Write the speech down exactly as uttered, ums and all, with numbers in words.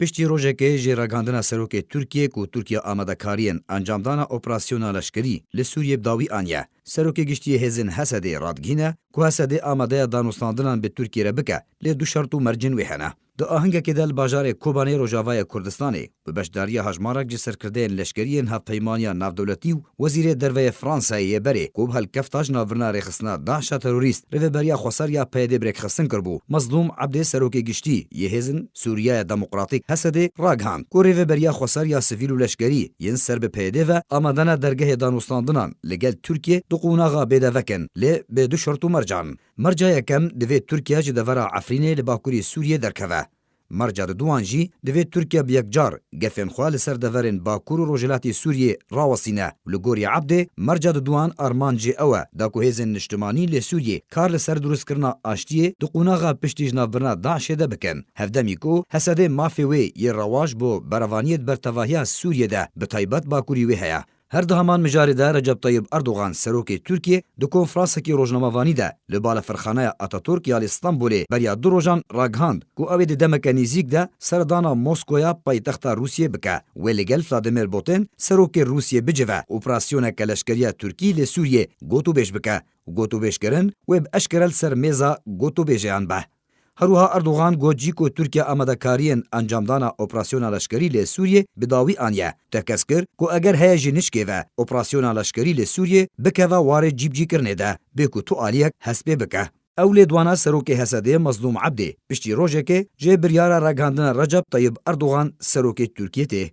Piştî rojekê jê ragihandina serokê Tirkiyê ku Tirkiye amadekariyên encamdana operasyona leşkerî li Sûriyê bi dawî aniye. Serokê Giştî yê Hêzên H S D'ê radigihîne ku H S D amade ye danûstandinan bi Tirkiyê re bike, lê du şert û mercên wê hene. Di ahengekê de li bajarê Kobanê Rojavayê Kurdistanê, bi beşdariya hejmarek ji serkirdeyên leşkerî yên Hevpeymaniya Navdewletî û Wezîrê Derve yê Fransayê yê berê ku bi helkefta ji navbirina rêxistina DAIŞa terorîst rêveberiya xweseriya P Y D bi rêkxistin kiribû, Mezlûm Ebdê serokê giştî yê Hêzên Sûriyeya Demokratîk, H S D, ragihand ku rêveberiya xweseriya sivîl û leşkerî yên ser bi P Y D ve amade ne dergehê danûstandinan li gel Tirkiyê di qonaxa bêdeve kin, lê bi du şert û mercan. Merca yekem, divê Tirkiye ji devera Efrînê li bakurî Sûriyê derkeve. Merca diduan jî, divê Tirkiye bi yekcar gefên xwe li ser deverên Bakur û Rojhilatê Sûriyê rawestîne û li gorî Ebdê, merca diduan armanc jê ew e da ku hêzên niştimanî li Sûriyê kar li ser dirustkirina aştiyê di qonaxa piştî ji navbirina DAIŞê de bikin. Hevdemî ku H S D mafê wê yê rewaş bo berevaniyê di ber tevahiya Sûriyê de, bi taybet bakurî wê heye. Her di heman mijarê de Recep Tayyip Erdogan, serokê Tirkiyê, di konferansekî rojnamevanî de li balafirxaneya Ataturk ya li Stenbolê beriya du rojan ragihand ku ew ê di demeke nêzîk de seredana Moskoya, paytexta Rûsiyê, bike. Wê li gel Vladimir Putin, serokê Rûsiyê, bicive, operasyoneke leşkeriya Tirkî li Sûriyê gotûbêj bike û gotûbêjkirin wê bi eşkere li ser mêza gotûbêjeyan be. Her wiha Erdogan got jî ku Tirkiye amadekariyên encamdana operasyona leşkerî li Sûriyê bi dawî aniye. Tekez kir ku eger heye jî nişkê ve operasyona leşkerî li Sûriyê bikeve warê cîbicîkirinê de, bê ku tu aliyek hespê bike. Ew lêdwana serokê H S D'ê Mezlûm Ebdê piştî rojekê jê biryara ragihandina Recep Tayyip Erdogan serokê Tirkiyê tê.